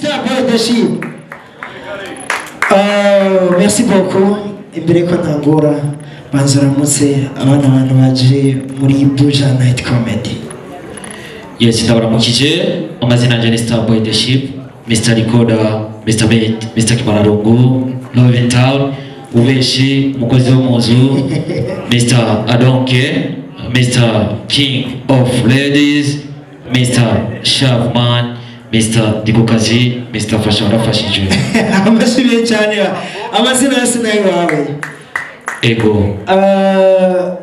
Starboy the Ship. Merci beaucoup. Imbere ko ntangura, banza uramutse abana, abantu baje muri Buja Night Comedy. Yes, ndabaramukije. Amazina yanjye ni Starboy the Ship, Mr Recorder, Mr Mate, Mr Kimararungu, Love in Town, Ubeshi, umukozi wo mu nzu, Mr Adonke, Mr King of Ladies, Mr Sharpman, Mr Ndikukazi, Mr Fasha warafashije. Amashimye cyane, amazina yose nayo wawe. Ego.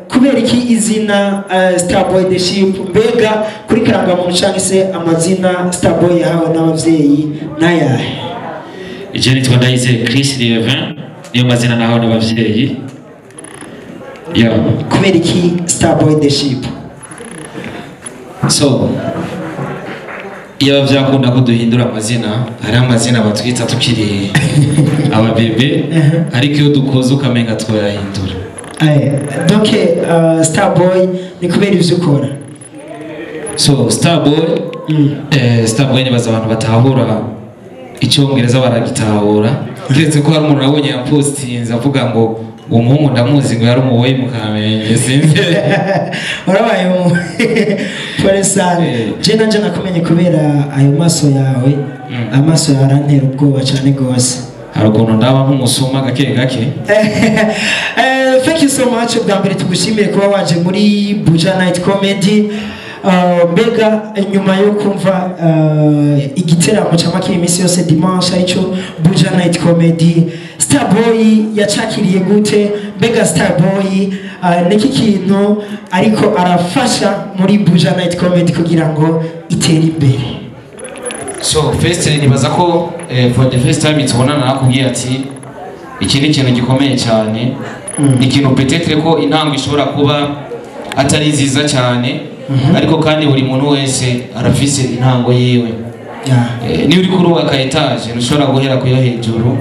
Kubera iki izina Starboy the Ship? Mbega kuri karangamuntu cyangwa se amazina Starboy yahawe n'abavyeyi n'ayahe? Je nitwa Ndayizeye Chris Lievin, niyo mazina nahawe n'abavyeyi, yeah. Kubera iki Starboy the Ship? So iyo byakunda ko duhindura amazina, hariho amazina batwita tukiri ababebe, ariko iyo dukoze ukamenga twoyahindura. Donc Starboy ni kubera ivyo ukora? So Starboy, Starboy nibaza abantu batahura icyongereza baragitahura, keretse ko hari umuntu nabonye yampostinze avuga ngo uwo muhungu ndamuzi, ngo yari umuboyi mu Kamenge, sinzi. Urabaye mu pole sana. Je nanje nakumenye kubera ayo maso yawe. Amaso yawe arantera ubwoba cyane gose. Hari ukuntu ndaba nk'umusuma gake gake. Thank you so much. Bwa mbere tugushimiye kuba waje muri Buja Night Comedy. Mbega nyuma yo kumva igiteramo cyangwa kiri iminsi yose dimanche, aricyo Buja Night Comedy, Starboy yacakiriye gute? Mbega Starboy niki kintu ariko arafasha muri Buja Night Comedy kugira ngo itere imbere? So first, nibaza ko for the first time tubonana nakubwiye ati iki ni ikintu gikomeye cyane. Ni ikintu peut-être ko intango ishobora kuba atari nziza cyane, ariko kandi buri muntu wese arafise intango yiwe. Niba uri kurubaka étage, ntushobora guhera kuyo hejuru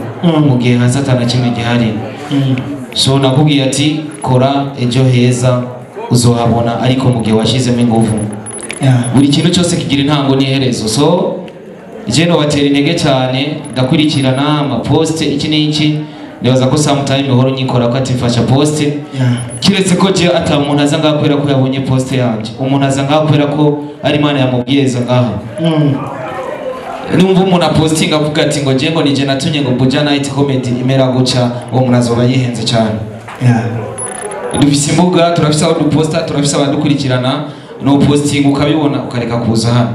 mu gihe hasi atana kimwe gihari. So nakubwiye ati kora, ejo heza uzohabona, ariko mu gihe washyizemo ingufu. Buri kintu cyose kigira intango n'iherezo. So je nobatera intege cyane, ndakurikirana amaposte, iki n'iki. Nibaza ko sometime ihora unyikora ko ati mfasha poste, kiretse ko je ata umuntu aza ngaha kubera ko yabonye poste yanje. Umuntu aza ngaha kubera ko ari Imana yamubwiye za ngaha. Numva umuntu apostinga avuga ati ngo je ngo nije natumye ngo Buja Night Comedy imera guca, uwo muntu azoba yihenze cyane. Dufise imbuga, turafise aho duposta, turafise abadukurikirana. No posting ukabibona ukareka kuza hano,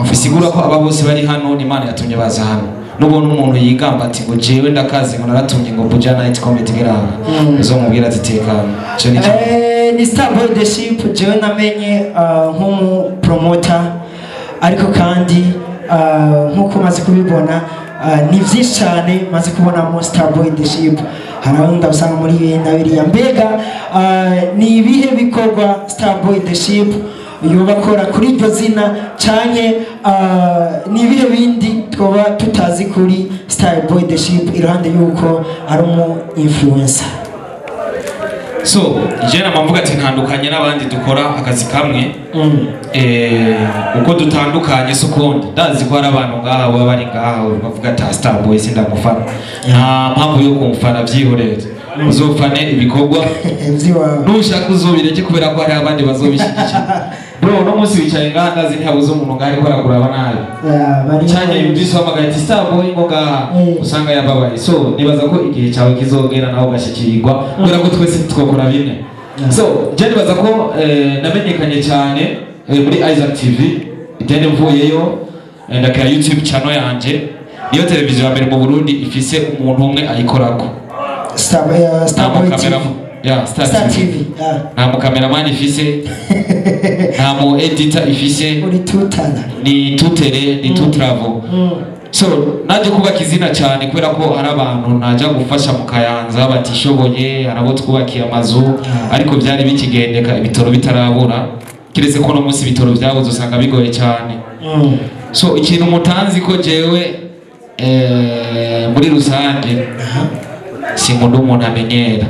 bisigura ko aba bose bari hano ni Imana yatumye baza hano. Nubona umuntu yigamba ati ngo jewe ndakazi, ngo naratumye ngo Buja Night Comedy ngeraha, uzomubwira ati tekana. Ico ni cyo. Ni Starboy the Ship. Jewe namenye nk'umu promoter, ariko kandi nk'uko maze kubibona, ni byinshi cyane maze kubonamo Starboy the Ship. Hari aho ndasanga muri ibi na biriya. Mbega ni ibihe bikorwa Starboy the Ship yoba akora kuri iryo zina, canke ni ibihe bindi twoba tutazi kuri Starboy the Ship iruhande y'uko ari umu influencer? So je nama ati ntandukanye n'abandi dukora akazi kamwe. Uko dutandukanye si ukundi. Ndazi ko hari abantu ngaha baba bari ngaha bavuga ati Starboy sindamufana, nta mpamvu yo kumufana, byihorere, uzofane ibikorwa. Vyiwawe. Nushaka uzobireke, kubera ko hari abandi bazobishyigikira. Bro, uno munsi wicaye ngaha, ndazi ntihabuze umuntu ngaha ariko arakuraba nabi. Yeah, bari cyane yumvise uhamagaye ati "Starboy ngo ngaha", usanga yababaye. So nibaza ko igihe cyawe kizogera nawe ugashyikirwa, kubera ko twese twakora bimwe. So je nibaza ko namenyekanye cyane muri Isaac TV. Je mvuyeyo, ndakira YouTube channel yanje, niyo televiziyo ya mbere mu Burundi ifise umuntu umwe ayikorako. Star, Nta Starboy mukamera TV. ya Star Star TV. TV. Yeah. Nta mukameramani ifise, nta mu editor ifise. Uri tutana. Ni tutere, ni tutravo. So naje kubaka izina cyane kubera ko hari abantu najya gufasha mu Kayanza batishoboye, hari abo twubakiye amazu, ariko byari bikigendeka ibitoro bitarabura, kiretse ko no munsi ibitoro byabuze usanga bigoye cyane. So ikintu mutanzi ko jewe muri rusange sinkunda umuntu amenyera,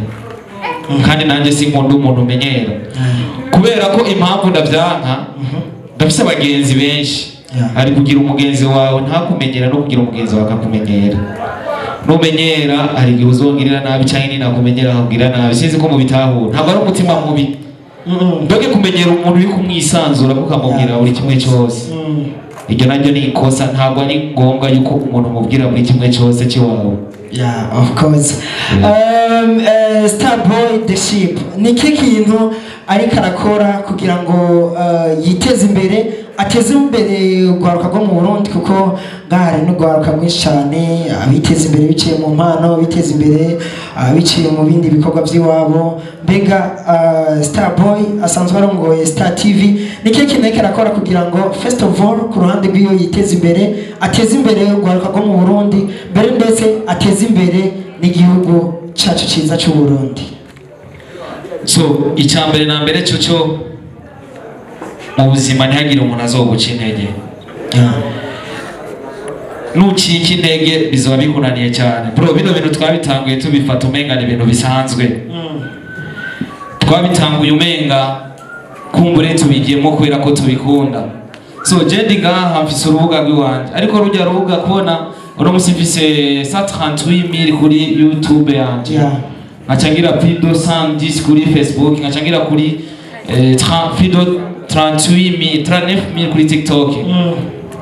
kandi nanjye sinkunda umuntu umenyera, kubera ko impamvu ndavyanka, ndafise abagenzi benshi. Ari kugira umugenzi wawe ntakumenyera no kugira umugenzi wawe akakumenyera. Numenyera hari igihe uzongirira nabi cyangwa ninakumenyera akakubwira nabi. Sinzi ko mubitahura, ntabwo ari umutima mubi. Mbega kumenyera umuntu uri kumwisanzura ukamubwira buri kimwe cyose, iryo naryo ni ikosa. Ntabwo ari ngombwa yuko umuntu umubwira buri kimwe cyose cy'iwawe. Yeah, of course. Starboy the Ship ni iki kintu ariko arakora kugira ngo yiteze imbere, ateze imbere urwaruka rwo mu Burundi, kuko ngaha hari n'urwaruka rwinshi cyane abiteza imbere biciye mu mpano, biteza imbere biciye mu bindi bikorwa by'iwabo. Mbega Starboy asanzwe arongoye Star TV, ni ikihe kintu ariko arakora kugira ngo first of all ku ruhande rw'iyo yiteze imbere, ateze imbere urwaruka rwo mu Burundi, mbere ndetse ateze imbere n'igihugu cyacu cyiza cy'u Burundi? So icya mbere na mbere cyo mu buzima, ntihagire umuntu azoguca intege. Nucika intege bizoba bikunaniye cyane, bro. Bino bintu twabitanguye tubifata umenga ni ibintu bisanzwe. Twabitanguye umenga kumbure tubigiyemo kubera ko tubikunda. So je ndi ngaha mfise urubuga rw'iwanje, ariko rujya rubuga kubona uno musi mfise 138 000 kuri YouTube yanje, nkaca ngira plus de 110 kuri Facebook, nkaca ngira kuri 30, plus de 38 000, 39 000 kuri TikTok.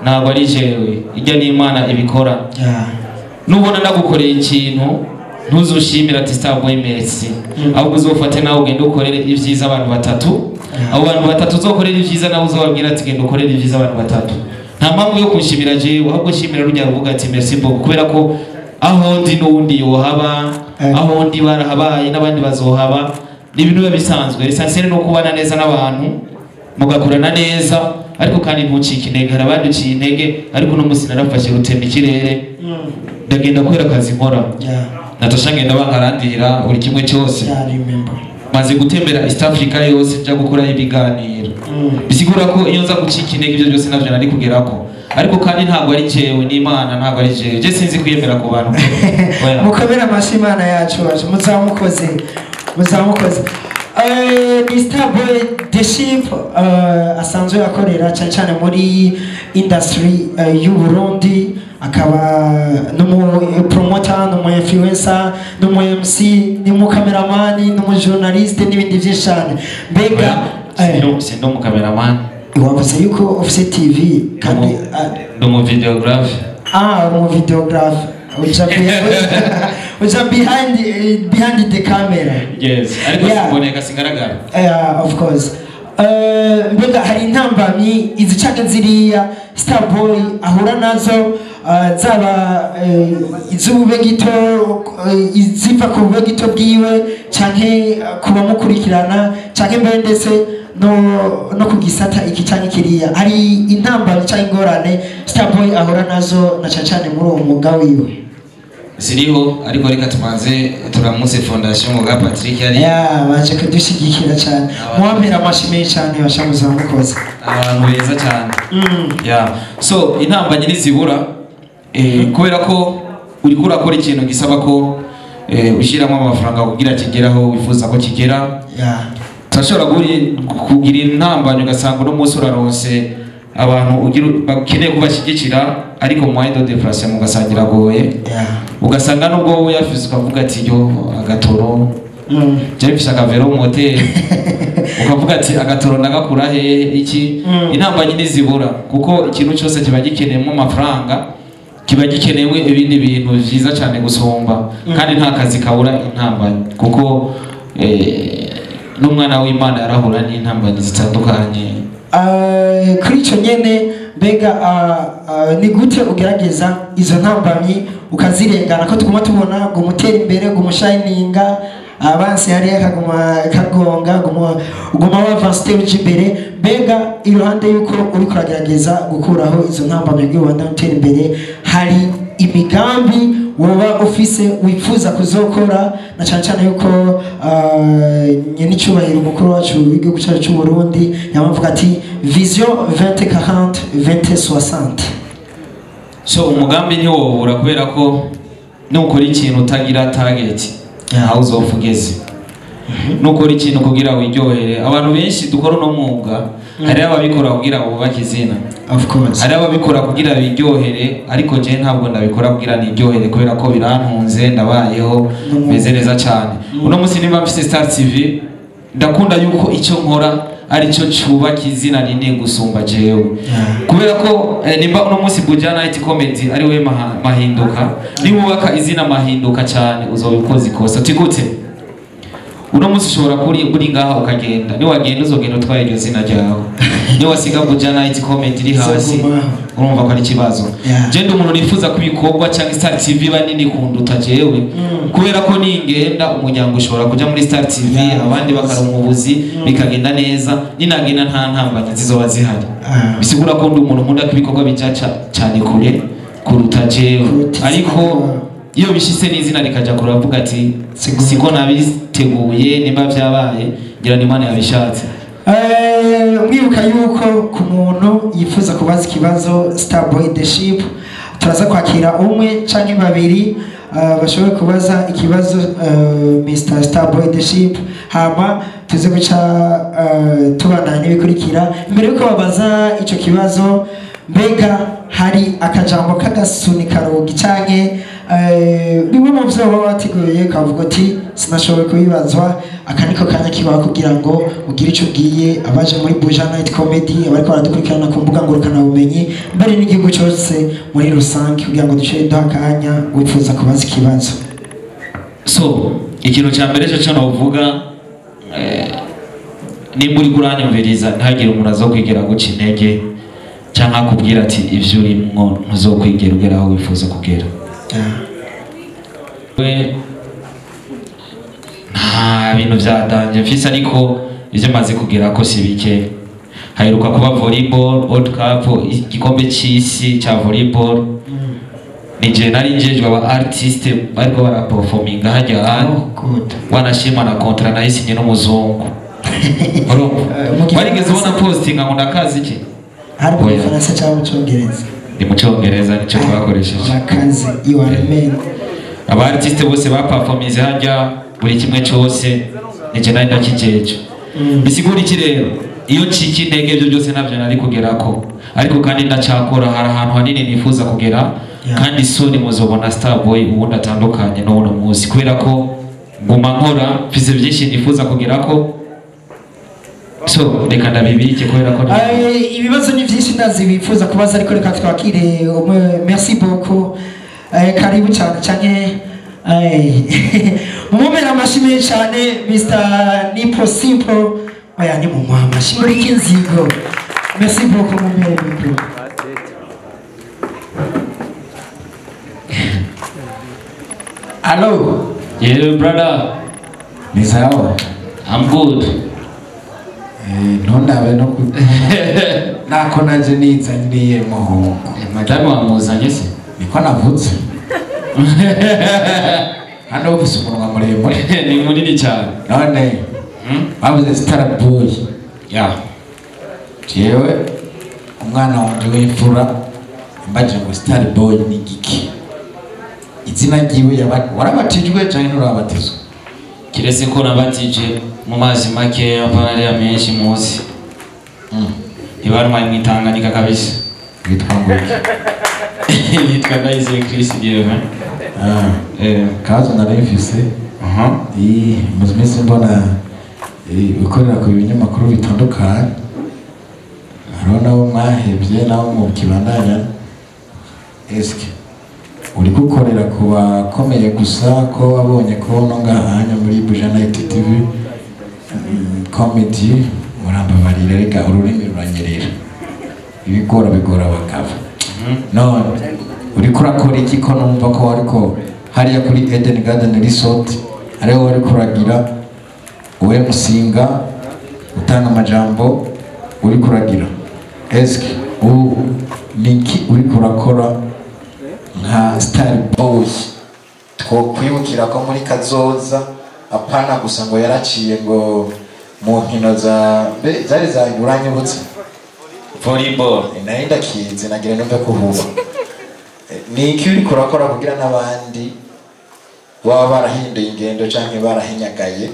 Ntabwo ari jewe, ijya n'Imana ibikora. Nubona ndagukoreye ikintu, ntuzushimira ati "Starboy, merci", ahubwo uzofate nawe ugende ukorere ibyiza abantu batatu. Abo bantu batatu uzokorera ibyiza, nawe uzobabwira ati "Genda ukorere ibyiza abantu batatu". Nta mpamvu yo kunshimira jewe, ahubwo shimira rujya ruvuga ati "Merci beaucoup", kubera ko aho ndi n'uwundi yohaba. Aho ndi barahabaye n'abandi bazohaba, ni ibintu biba bisanzwe. L'essentiel ni ukubana neza n'abantu, mugakorana neza, ariko kandi ntucike intege. Hari abandi uciye intege, ariko uno munsi narafashe rutema ikirere, ndagenda kubera akazi nkora. Natasha ngenda bankarandira buri kimwe cyose. Yeah, I remember. Maze gutembera East Africa yose nja gukora ibiganiro. Bisigura ko iyo nza gucika intege, ibyo byose navyo nari kugerako. Ariko kandi ntabwo ari jewe, n'Imana, ntabwo ari jewe. Je sinzi kwiyemera ku bantu. Oya. Mukomere amashyi Imana yacu waje, muzamukoze, muzamukoze. Ni Starboy the Ship, asanzwe akorera cyane cyane muri industry y'u Burundi, akaba n'umu promoter, n'umu influencer, n'umu MC, n'umu cameraman, n'umu journaliste n'ibindi byinshi cyane. Mbega Sindo mu cameraman. Wavuze yuko ufite TV kandi Ndi umu videographe. Ah, uri umu videographe, uja behind the camera. Yes, ariko simboneka, singaragara. Yeah, of course. Mbega hari intambamyi izi canke ziriya Starboy ahura nazo, zaba iz'ubube gito, iziva ku bube gito bwiwe canke ku bamukurikirana, canke mbere ndetse no ku gisata iki canke kiriya? Hari intambamyi canke ingorane Starboy ahura nazo na cane cane muri uwo mwuga wiwe? Ziriho, ariko reka tubanze turamutse Fondation Ngoga Patrick yari Yeah, baje kudushyigikira cyane, mubampera amashyi menshi cyane, bashamuza mukoze. Abantu beza cyane. Yeah. So intambamyi ntizibura, kubera ko uriko urakora ikintu gisaba ko ushyiramo amafaranga kugira kigere aho wifuza ko kigera. Turashobora kugira intambamyi, ugasanga uno munsi uraronse abantu ugira bakeneye kubashyigikira, ariko moyen de déplacement ugasanga iragoye. Ugasanga nubwo wowe uyafise ukavuga ati "Yo agatoro, je mfise akavero mu hoteli", ukavuga ati "Agatoro ndagakura hehe?" Iki intambamyi ntizibura, kuko ikintu cyose kiba gikeneyemo amafaranga, kiba gikenewe ibindi bintu byiza cyane gusumba. Kandi nta kazi kabura intambamyi, kuko n'umwana w'Imana yarahura n'intambamyi zitandukanye. Kuri icyo nyene, mbega ni gute ugerageza izo ntambamyi ukazirengana, ko tuguma tubona ngo umutera imbere, ngo umushayininga abansi hariya kaguma kagonga, uguma wavanse uja imbere? Mbega iruhande y'uko uriko uragerageza gukuraho izo ntambamyi kugira ubandanye utera imbere, hari imigambi woba ufise wifuza kuzokora, na cyane cyane yuko nyenicubahiro umukuru wacu w'igihugu cyacu cy'u Burundi yamavuga ati "Vision 2040 2060"? So umugambi ntiwobura, kubera ko nukora ikintu utagira target, aho uzopfa ugeze. Nukora ikintu kugira wiryohere, abantu benshi dukora uno mwuga. Hari ababikora kugira bubake izina. Of course. Hari ababikora kugira biryohere, ariko je ntabwo ndabikora kugira niryohere, kubera ko birantunze, ndabayeho meze neza cyane. Uno munsi nimba mfise Star TV, ndakunda yuko icyo nkora ari cyo cyubaka izina rinini gusumba jewe. Kubera ko nimba uno munsi Buja Night Comedy ari we mahinduka, niwubaka izina mahinduka cyane uzobikoza ikosa. Tigute uno munsi ushobora kuri uri ngaha ukagenda, niwagenda uzogenda utwaye iryo zina ryawe, niwasiga Buja Night Comedy iri hasi urumva ko ari ikibazo. Je ndi umuntu nifuza ko ibikorwa cyangwa Star TV banini kunduta jewe, kubera ko ningenda umuryango ushobora kuja muri Star TV, abandi bakaronka ubuzi bikagenda neza, ninagenda nta ntambanye zizoba zihari. Bisigura ko ndi umuntu nkunda ko ibikorwa bija cyane kure kuruta jewe, ariko iyo bishitse n'izina rikaja kure bavuga ati siko nabiteguye, nimba vyabaye ngira ni Imana yabishatse. Mwibuka yuko ku muntu yifuza kubaza ikibazo Starboy the Ship, turaza kwakira umwe canke babiri bashobora kubaza ikibazo Mr Starboy the Ship, hama tuze guca tubandanya n'ibikurikira. Mbere yuko babaza ico kibazo, mbega hari akajambo k'agasuni karugi canke bimwe mu vyo baba bateguye kavuga ati sinashoboye kubibazwa, aka niko kanya kibaho kugira ngo ugire ico ubwiye abaje muri Buja Night Comedy, abariko baradukurikirana ku mbuga ngurukanabumenyi mbere n'igihugu cyose muri rusange, kugira ngo duce duha akanya wifuza kubaza ikibazo. So ikintu cya mbere cyo novuga, nimba uri kuranyumviriza ntagire umuntu azokwigera guca intege cyangwa akubwira ati ivyo urimwo ntuzokwigera ugera aho wifuza kugera. We nta bintu vyadanje mfise, ariko ivyo maze kugera ko si bike. Haheruka kuba volleyball World Cup, igikombe c'isi ca volleyball, ni je nari njejwe aba artiste bariko baraperforminga harya hantu. Wanashima na contrat nayisinye n'umuzungu. Mu Warigeze ubona postinga ngo ndakazi iki? Hari mu Oya. Gifaransa cyangwa mu Congereza? Ni mu Congereza nicyo twakoresheje. Urakaze, you are a man. Aba artiste bose baperforminze harya, buri kimwe cyose ni je nari ndakijeje. Bisigura iki rero? Iyo ncika intege ibyo byose ntabyo nari kugerako, ariko kandi ndacakora, hari ahantu hanini nifuza kugera. Kandi soon muzobona Starboy ubundi atandukanye n'uno munsi, kubera ko nguma nkora, mfise byinshi nifuza kugerako. So reka ndabibike kubera ko Ibibazo ni byinshi ndazi bifuza kubaza, ariko reka twakire umwe. Merci beaucoup. Karibu cyane cyane. Mumumere amashyi menshi cyane Mr Nipo Simple. Oya, ni mumuha amashyi muri kinzigo. Merci beaucoup, mumere micro. Hello. Yeah brother. Ni sawa? I'm good. Ntundabe no ku nako naje nizaniye muhungu. Madame wamuzanye se? Niko navutse. Hano ufise umunwa muremure. Ni munini cyane. None bavuze Starboy. Yeah. Jewe umwana wanje w'imfura mbaje ngo Starboy ni giki? Izina ryiwe warabatijwe canke nturabatizwa? Kiretse ko nabatije mu mazi make, apana ariya menshi muzi. Ntibarwaye mw'Itanganyika kabisa. Witwa ngo iki? Yitwa Ndayizeye Chris Dieu. Kazo nari mfise. Maze iminsi mbona ukorera ku binyamakuru bitandukanye. Hariho nabo mwahevye, nabo mukibandanya. Eske uri gukorera ku bakomeye gusa, ko wabonye ko no ngahanya muri Buja Night TV comedy, murambabarira reka ururimi ruranyerera, ibigora bigora abagabo. None uriko urakora iki ko numva ko ariko hariya kuri Eden Garden Resort ariho wari kuragira uwe musinga utanga amajambo, uri kuragira eske ubu niki uriko urakora nka Starboy twokwibukira ko muri kazoza, apana gusa ngo yaraciye ngo mu nkino za mbe zari za uranyibutse volleyball, nari ndakizi nagira numve ko huba. Ni iki uriko urakora kugira n'abandi baba barahinduye ingendo canke barahinyagaye,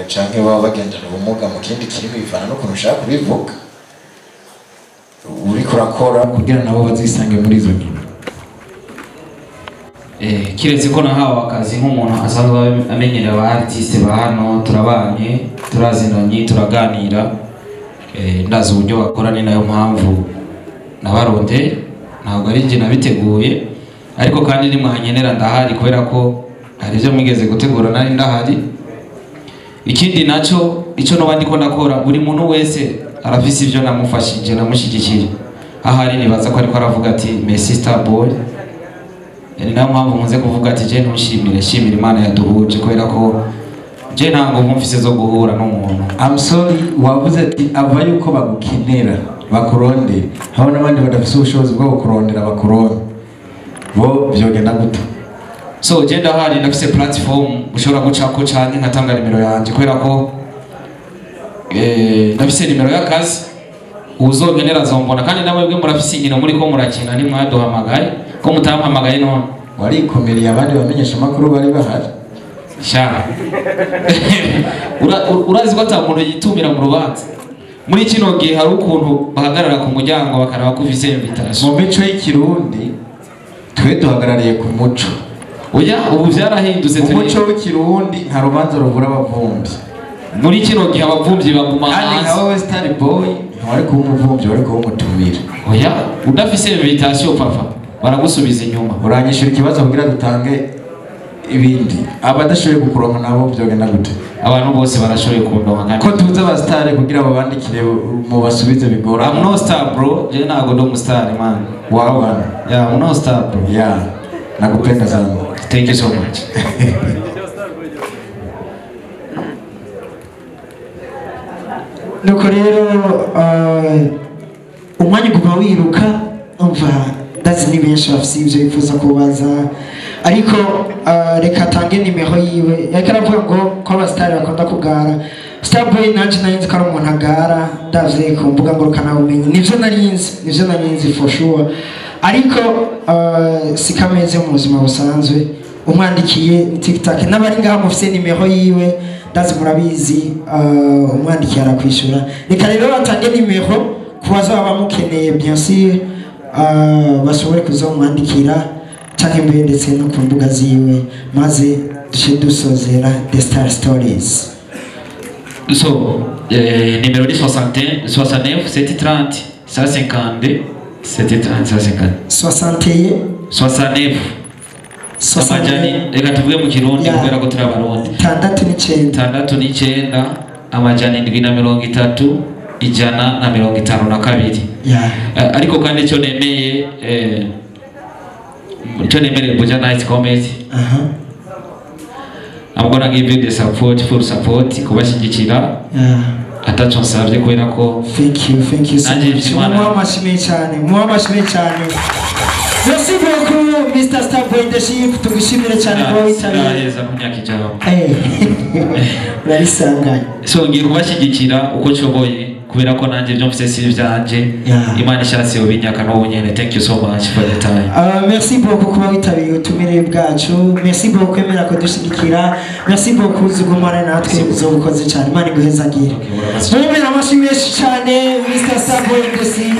Canke baba bagendana ubumuga mu kindi kirimi, bivana n'ukuntu ushaka kubivuga, uriko urakora kugira nabo bazisange muri izo nkino? Kiretse ko nahawe akazi nk'umuntu asanzwe amenyera aba artiste ba hano, turabanye, turazinanye, turaganira, ndazi uburyo bakora, ni nayo mpamvu nabaronde, ntabwo ari njye nabiteguye. Ariko kandi nimwankenera ndahari, kubera ko hari ibyo mwigeze gutegura nari ndahari. Ikindi nacyo, icyo noba ndiko ndakora, buri muntu wese arafise ibyo namufashije, namushyigikiye. Ahari nibaza ko ariko aravuga ati merci Starboy. Ni nayo mpamvu nkunze kuvuga ati je ntushimire, shimira Imana yaduhuje, kubera ko je nta nguvu mfise zo guhura n'umuntu. I'm sorry, wavuze ati ava yuko bagukenera bakurondera, habo n'abandi badafise ubushobozi bwo kukurondera bakuronde, bo vyogenda gute? So je ndahari, ndafise platform ushobora gucako canke nkatanga nimero yanje, kubera ko ndafise nimero y'akazi, uwuzonkenera azombona. Kandi namwe murafise inkino muriko murakina, ntimwaduhamagaye, ko mutampamagaye none? Warikumiriye abandi bamenyesha amakuru bari bahari. Sha, urazi ko ata muntu yitumira mu rubanza muri kino gihe. Hari ukuntu bahagarara ku muryango bakaraba ko ufise invitation. Mu mico y'ikirundi twe duhagarariye ku muco. Oya, ubu vyarahindutse. Mu muco w'ikirundi nta rubanza rubura abavumvyi. Muri kino gihe abavumvyi baguma Kandi nka hanze. wowe Star Boy, ntiwari kuba umuvumvyi, wari kuba umutumira. Oya, udafise invitation papa baragusubiza inyuma. Uranyishura ikibazo kugira dutange ibindi. Abadashoboye kukuronka nabo vyogenda gute? Abantu bose barashoboye kundonka kandi Ko tuzi abasitari, kugira babandikire mu basubize bigora. I'm no star bro, je ntago ndi umustar man. Wabana. Yeah, I'm no star bro. Yeah, nakupenda sana. Thank you so much. Nuko rero umwanya uguma wiruka. Umva, ndazi ni benshi bafise ivyo bifuza kubaza, ariko reka atange nimero yiwe. Yariko aravuga ngo ko abasitari bakunda kugara. Starboy, nanje nari nzi ko ari umuntu agara, ndavye ku mbuga ngurukanabumenyi, nivyo nari nzi, nivyo nari nzi for sure, ariko siko ameze mu buzima busanzwe. Umwandikiye ni TikTok, n'abari ngaha mufise nimero yiwe, ndazi murabizi, umwandikiye arakwishura. Reka rero atange nimero ku bazaba bamukeneye, bien sûr, bashobore kuzomwandikira canke mbere ndetse no ku mbuga ziwe, maze duce dusozera The Star Stories. So, numéro ni 61 69 730 152 730 150. 61? 69 amajani, reka tuvuge mu Kirundi kubera ko turi Abarundi. 69. 69, 730, 152. Ariko kandi icyo nemeye, icyo nemereye Buja Night Comedy, I'm gonna give you the support, full support, kubashyigikira ataco nsabye, kubera ko Thank you, thank you so Nanjye much. Imana- Muha amashyi cyane, muha amashyi cyane. Merci beaucoup Mr. Starboy The Ship, tugushimire cyane kuba witabiriye. Sinaheza mu myaka ijambo. Urarisanganye. So ngiye kubashyigikira uko nshoboye, kubera ko nanjye ibyo mfise si ivyanje. Imana ishatse yobinyaka n'ubu nyene. Thank you so much for the time. Merci beaucoup kuba witabiriye ubutumire bwacu, merci beaucoup kwemera kudushyigikira, merci beaucoup uzugumana natwe, uzobukoze cyane. Imana iguhezagire. Okay, murakoze. Mumera amashyi menshi cyane Mr. Starboy The Ship.